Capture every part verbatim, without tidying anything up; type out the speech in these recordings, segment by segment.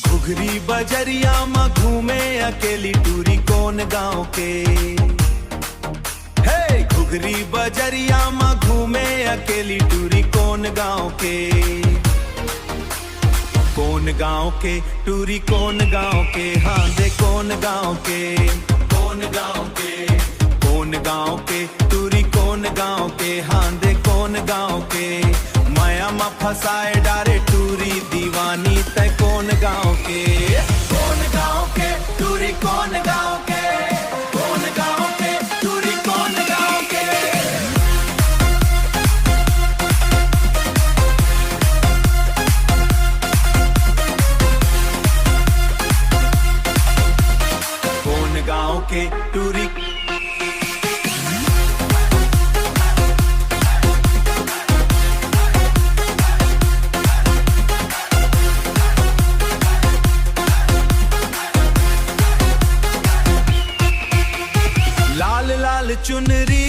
घुघरी बजरिया म घूमे अकेली टूरी कोन गांव के? हे, घुघरी बजरिया म घूमे अकेली टूरी कोन गांव के? कोन गांव के टूरी कोन गांव के? हाँ दे कोन गांव के? कोन गांव के? कोन गांव के टूरी कोन गांव के? हाँ दे कोन गांव के? मया म फसाए डारे टूरी दीवानी तै कोन गांव के? कोन गांव के टूरी कोन गांव के? कोन गांव के टूरी कोन गांव के? कोन गांव के टूरी? लाल लाल चुनरी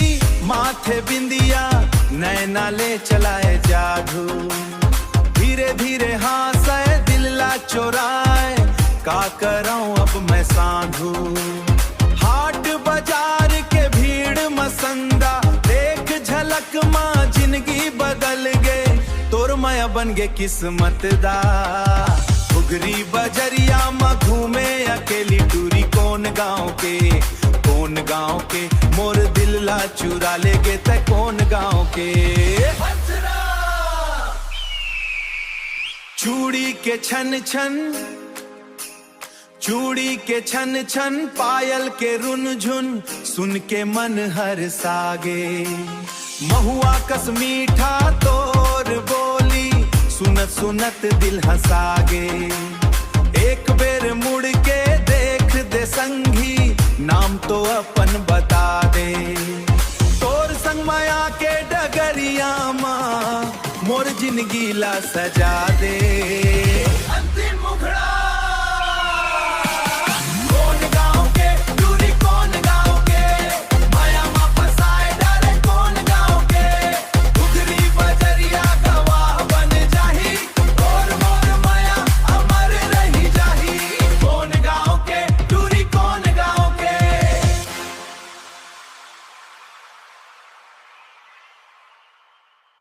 माथे बिंदिया, नैना ले चलाए जादू। धीरे धीरे हाँसे दिल ला चोराए, का करौं अब मैं साधु। हाट बाजार के भीड़ म संदा, देख झलक म जिनगी बदल गे। तोर मया बन गे किस्मत दा। घुघरी बजरिया म घूमे अकेली टूरी कोन गांव के? कोन गांव के? मोर दिल ला चुरा ले गे तै कोन गांव के? चूड़ी के छन छन, चूड़ी के छन छन, पायल के रुनझुन, सुन के मन हर सागे। महुआ कस मीठा तोर बोली, सुनत सुनत दिल हंसागे। एक बेर मुड़ के देख दे संगी, नाम तो अपन बता दे। तोर संग मया के डगरिया मा, मोर जिनगी ला सजा दे। अंतिम मुखड़ा।